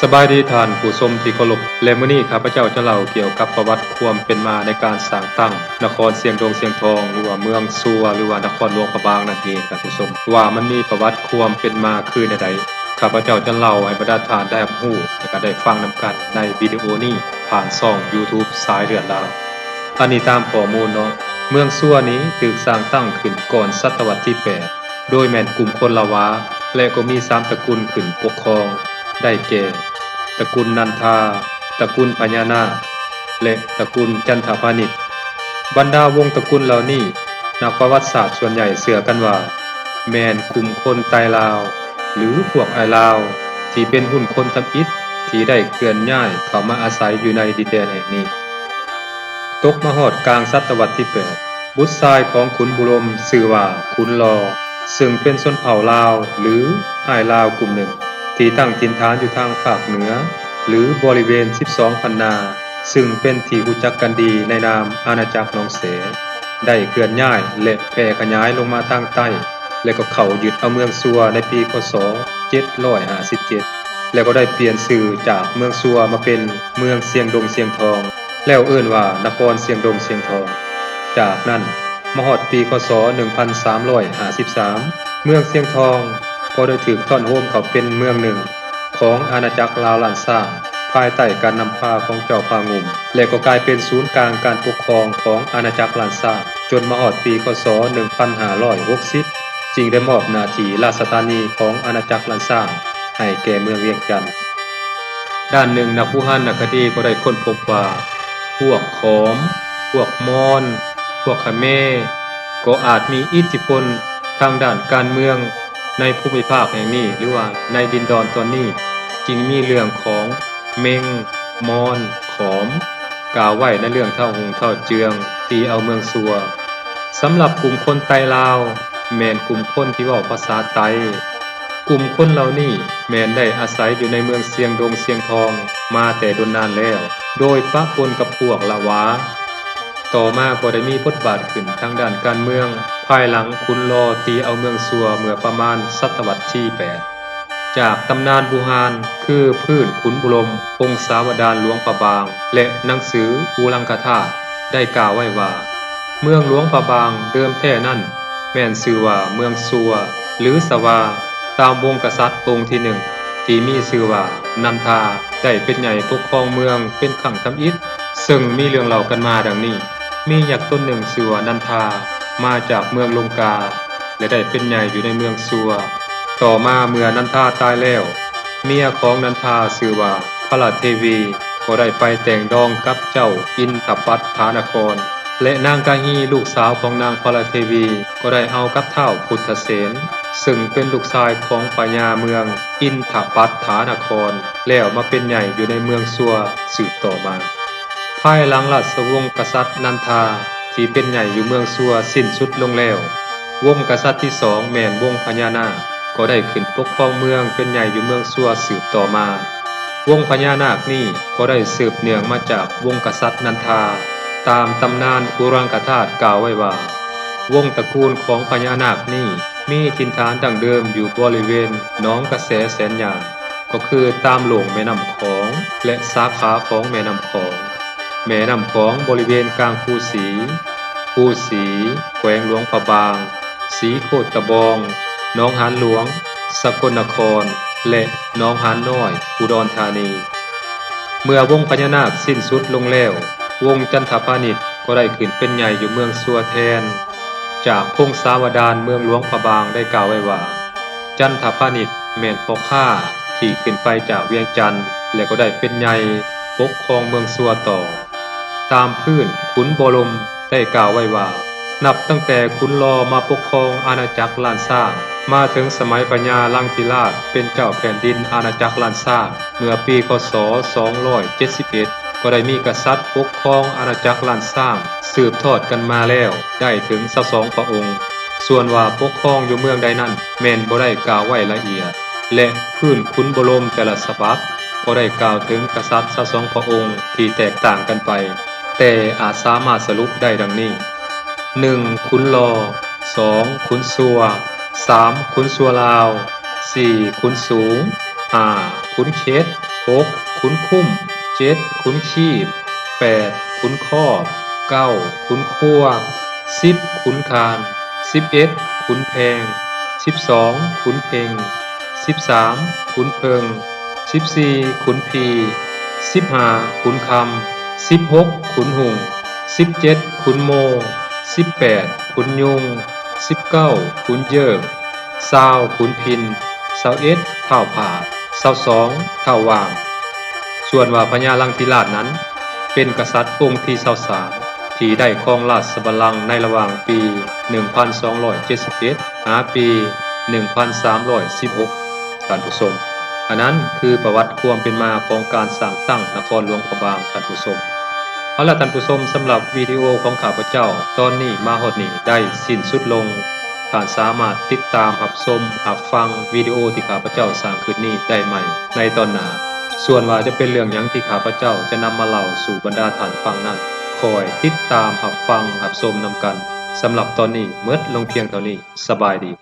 ສະບາຍດີທ່ານຜູ້ຊົມທີ່ເຄົາລົບ ແລະ ມື້ນີ້ຂ້າພະເຈົ້າຈະເລົ່າກ່ຽວກັບປະຫວັດຄວາມເປັນມາໃນການສ້າງຕັ້ງນະຄອນຊຽງດົງຊຽງທອງ ຫຼືວ່າເມືອງຊົວ ຫຼືວ່ານະຄອນຫຼວງພະບາງນັ້ນເອງທ່ານຜູ້ຊົມ ວ່າມັນມີປະຫວັດຄວາມເປັນມາຄືແນວໃດ. ຂ້າພະເຈົ້າຈະເລົ່າໃຫ້ບັນດາທ່ານໄດ້ຮັບຮູ້ ແລະ ກະໄດ້ຟັງນຳກັນໃນວິດີໂອນີ້ ຜ່ານຊ່ອງ YouTube ສາຍເລືອດລາວ. ອັນນີ້ຕາມຂໍ້ມູນເນາະ, ເມືອງຊົວນີ້ຖືກສ້າງຕັ້ງຂຶ້ນກ່ອນສະຕະວັດທີແປດ ໂດຍແມ່ນກຸ່ມຄົນລະວາ ແລະ ກໍມີສາມຕະກຸນຂຶ້ນປົກຄອງ ໄດ້ແກ່ ຕະກຸນນັນທາ, ຕະກຸນພະຍານາກ ແລະ ຕະກຸນຈັນທະພານິດ. ບັນດາວົງຕະກຸນເຫຼົ່ານີ້ ນັກປະຫວັດສາດສ່ວນໃຫຍ່ເຊື່ອກັນວ່າ ແມ່ນກຸ່ມຄົນໄຕລາວ ຫຼື ພວກອ້າຍລາວ ທີ່ເປັນຮຸ່ນຄົນທຳອິດ ທີ່ໄດ້ເຄື່ອນຍ້າຍເຂົ້າມາອາໄສຢູ່ໃນດິນແດນແຫ່ງນີ້. ຕົກມາຮອດກາງສະຕະວັດທີແປດ ບຸດຊາຍຂອງຂຸນບຸລົມຊື່ວ່າຂຸນລໍ ເຊິ່ງເປັນຊົນເຜົ່າລາວ ຫຼື ອ້າຍລາວກຸ່ມໜຶ່ງ ທີ່ຕັ້ງຖິ່ນຖານຢູ່ທາງພາກເໜືອ ຫຼື ບໍລິເວນສິບສອງພັນນາ ເຊິ່ງເປັນທີ່ຮູ້ຈັກກັນດີໃນນາມອານາຈັກໜອງເສ ໄດ້ເຄື່ອນຍ້າຍ ແລະ ແຜ່ຂະຫຍາຍລົງມາທາງໃຕ້ ແລະ ກໍເຂົ້າຍຶດເອົາເມືອງຊົວໃນປີ ຄ.ສ. ເຈັດຮ້ອຍຫ້າສິບເຈັດ ແລະ ກໍໄດ້ປ່ຽນຊື່ຈາກເມືອງຊົວມາເປັນເມືອງຊຽງດົງຊຽງທອງ ແລ້ວເອີ້ນວ່ານະຄອນຊຽງດົງຊຽງທອງ. ຈາກນັ້ນມາຮອດປີ ຄ.ສ. ໜຶ່ງພັນສາມຮ້ອຍຫ້າສິບສາມ ເມືອງຊຽງທອງກໍໄດ້ຖືກທ້ອນໂຮມເຂົ້າເປັນເມືອງໜຶ່ງຂອງອານາຈັກລາວລ້ານຊ້າງ ພາຍໃຕ້ການນຳພາຂອງເຈົ້າພາງຸ່ມ ແລະ ກໍກາຍເປັນສູນກາງການປົກຄອງຂອງອານາຈັກລ້ານຊ້າງ ຈົນມາຮອດປີ ຄ.ສ. ໜຶ່ງພັນຫ້າຮ້ອຍຫົກສິບ ຈຶ່ງໄດ້ມອບໜ້າທີ່ລາຊະທານີຂອງອານາຈັກລ້ານຊ້າງໃຫ້ແກ່ເມືອງວຽງຈັນ. ດ້ານໜຶ່ງ ນັກບູຮານນະຄະດີກໍໄດ້ຄົ້ນພົບວ່າ ພວກຂອມ, ພວກມອນ, ພວກຂະເມ ກໍອາດມີອິດທິພົນທາງດ້ານການເມືອງໃນພູມິພາກແຫ່ງນີ້ ຫຼືວ່າໃນດິນດອນຕອນນີ້ ຈຶ່ງມີເລື່ອງຂອງ ເມັງ, ມອນ, ຂອມ ກ່າວໄວ້ໃນເລື່ອງທ້າວຮຸ່ງທ້າວເຈືອງ ຕີເອົາເມືອງຊົວ. ສຳລັບກຸ່ມຄົນໄຕລາວ ແມ່ນກຸ່ມຄົນທີ່ເວົ້າພາສາໄຕ. ກຸ່ມຄົນເຫຼົ່ານີ້ແມ່ນໄດ້ອາໄສຢູ່ໃນເມືອງຊຽງດົງຊຽງທອງມາແຕ່ດົນນານແລ້ວ ໂດຍປະປົນກັບພວກລະຫວາ. ຕໍ່ມາກໍໄດ້ມີບົດບາດຂຶ້ນທາງດ້ານການເມືອງ ພາຍຫຼັງຂຸນລໍຕີເອົາເມືອງຊົວເມື່ອປະມານສະຕະວັດທີແປດ. ຈາກຕຳນານບູຮານ ຄືພື້ນຂຸນບຸລົມ, ພົງສາວະດານຫຼວງພະບາງ ແລະ ໜັງສືອູລັງຄະທາດ ໄດ້ກ່າວໄວ້ວ່າ ເມືອງຫຼວງພະບາງເດີມແທ້ນັ້ນ ແມ່ນຊື່ວ່າເມືອງຊົວ ຫຼື ສະຫວາ ຕາມວົງກະສັດອົງທີໜຶ່ງ ທີ່ມີຊື່ວ່ານັນທາ ໄດ້ເປັນໃຫຍ່ປົກຄອງເມືອງເປັນຄັ້ງທຳອິດ. ເຊິ່ງມີເລື່ອງເລົ່າກັນມາດັ່ງນີ້, ມີຍັກຕົນໜຶ່ງຊື່ວ່ານັນທາ ມາຈາກເມືອງລົງກາ ແລະ ໄດ້ເປັນໃຫຍ່ຢູ່ໃນເມືອງຊົວ. ຕໍ່ມາເມື່ອນັນທາຕາຍແລ້ວ, ເມຍຂອງນັນທາຊື່ວ່າພະລະເທວີ ກໍໄດ້ໄປແຕ່ງດອງກັບເຈົ້າອິນທະປັດຖານະຄອນ ແລະ ນາງກາຮີລູກສາວຂອງນາງພະລະເທວີ ກໍໄດ້ເອົາກັບທ້າວພຸດທະເສນ ເຊິ່ງເປັນລູກຊາຍຂອງພະຍາເມືອງອິນທະປັດຖານະຄອນ ແລ້ວມາເປັນໃຫຍ່ຢູ່ໃນເມືອງຊົວສືບຕໍ່ມາ. ພາຍຫຼັງລາຊະວົງກະສັດນັນທາ ທີ່ເປັນໃຫຍ່ຢູ່ເມືອງຊົວສິ້ນສຸດລົງແລ້ວ, ວົງກະສັດທີສອງ ແມ່ນວົງພະຍານາກ ກໍໄດ້ຂຶ້ນປົກຄອງເມືອງເປັນໃຫຍ່ຢູ່ເມືອງຊົວສືບຕໍ່ມາ. ວົງພະຍານາກນີ້ກໍໄດ້ສືບເນື່ອງມາຈາກວົງກະສັດນັນທາ. ຕາມຕຳນານອຸລັງຄະທາດກ່າວໄວ້ວ່າ ວົງຕະກູນຂອງພະຍານາກນີ້ມີຖິ່ນຖານດັ້ງເດີມຢູ່ບໍລິເວນໜອງກະແສແສນຍາງ ກໍຄືຕາມໂຫຼ້ງແມ່ນ້ຳຂອງ ແລະ ສາຂາຂອງແມ່ນ້ຳຂອງ, ແມ່ນ້ຳຂອງບໍລິເວນກາງພູສີ, ພູສີ, ແຂວງຫຼວງພະບາງ, ສີໂຄດຕະບອງ, ໜອງຫານຫຼວງ, ສະກົນນະຄອນ ແລະ ໜອງຫານນ້ອຍ, ອຸດອນທານີ. ເມື່ອວົງພະຍານາກສິ້ນສຸດລົງແລ້ວ, ວົງຈັນທະພານິດກໍໄດ້ຂຶ້ນເປັນໃຫຍ່ຢູ່ເມືອງຊົວແທນ. ຈາກພົງສາວະດານເມືອງຫຼວງພະບາງໄດ້ກ່າວໄວ້ວ່າ ຈັນທະພານິດແມ່ນພໍ່ຄ້າທີ່ຂຶ້ນໄປຈາກວຽງຈັນ ແລະ ກໍໄດ້ເປັນໃຫຍ່ປົກຄອງເມືອງຊົວຕໍ່. ຕາມພື້ນຂຸນບໍ່ລົມໄດ້ກ່າວໄວ້ວ່າ ນັບຕັ້ງແຕ່ຂຸນລໍມາປົກຄອງອານາຈັກລ້ານຊ້າງ ມາເຖິງສະໄໝພະຍາລັງທິລາດເປັນເຈົ້າແຜ່ນດິນອານາຈັກລ້ານຊ້າງ ເມື່ອປີ ຄ.ສ. ສອງຮ້ອຍເຈັດສິບເອັດ ກໍໄດ້ມີກະສັດປົກຄອງອານາຈັກລ້ານຊ້າງ ສືບທອດກັນມາແລ້ວໄດ້ເຖິງຊາວສອງພະອົງ. ສ່ວນວ່າປົກຄອງຢູ່ເມືອງໃດນັ້ນ ແມ່ນບໍ່ໄດ້ກ່າວໄວ້ລະອຽດ ແລະ ພື້ນຂຸນບໍ່ລົມແຕ່ລະສະບັບກໍໄດ້ກ່າວເຖິງກະສັດຊາວສອງພະອົງທີ່ແຕກຕ່າງກັນໄປ, ແຕ່ອາດສາມາດສະຫຼຸບໄດ້ດັ່ງນີ້: ໜຶ່ງ ຂຸນລໍ, ສອງ ຂຸນຊົ່ວ, ສາມ ຂຸນຊົ່ວລາວ, ສີ່ ຂຸນສູງ, ຫ້າ ຂຸນເຂດ, ຫົກ ຂຸນຄຸ້ມ ເຈັດ ຂຸນຄີບ ແປດ ຂຸນຄອບ ເກົ້າ ຂຸນຄົວ ສິບ ຂຸນຄານ ສິບເອັດ ຂຸນແພງ ສິບສອງ ຂຸນເພັງ ສິບສາມ ຂຸນເພິ່ງ ສິບສີ່ ຂຸນພີ ສິບຫ້າ ຂຸນຄຳ ສິບຫົກ ຂຸນຮຸ່ງ ສິບເຈັດ ຂຸນໂມ ສິບແປດ ຂຸນຍຸງ ສິບເກົ້າ ຂຸນເຢິກ ຊາວ ຂຸນພິນ ຊາວເອັດ ທ້າວຜາດ ຊາວສອງ ທ້າວຫວ່າງ. ສ່ວນວ່າພະຍາລັງທິລາດນັ້ນ ເປັນກະສັດອົງທີຊາວສາມ ທີ່ໄດ້ຄອງລາຊະບັນລັງໃນລະຫວ່າງປີໜຶ່ງພັນສອງຮ້ອຍເຈັດສິບເອັດ ຫາປີໜຶ່ງພັນສາມຮ້ອຍສິບຫົກ ທ່ານຜູ້ຊົມ. ອັນນັ້ນຄືປະຫວັດຄວາມເປັນມາຂອງການສ້າງຕັ້ງນະຄອນຫຼວງພະບາງ ທ່ານຜູ້ຊົມ. ເອົາລະທ່ານຜູ້ຊົມ, ສຳລັບວິດີໂອຂອງຂ້າພະເຈົ້າຕອນນີ້ມາຮອດນີ້ໄດ້ສິ້ນສຸດລົງ. ທ່ານສາມາດຕິດຕາມຮັບຊົມຮັບຟັງວິດີໂອທີ່ຂ້າພະເຈົ້າສ້າງຂຶ້ນນີ້ໄດ້ໃໝ່ໃນຕອນໜ້າ. ສ່ວນວ່າຈະເປັນເລື່ອງຫຍັງທີ່ຂ້າພະເຈົ້າຈະນຳມາເລົ່າສູ່ບັນດາທ່ານຟັງນັ້ນ, ຄອຍຕິດຕາມຮັບຟັງຮັບຊົມນຳກັນ. ສຳລັບຕອນນີ້ໝົດລົງພຽງເທົ່ານີ້. ສະບາຍດີ.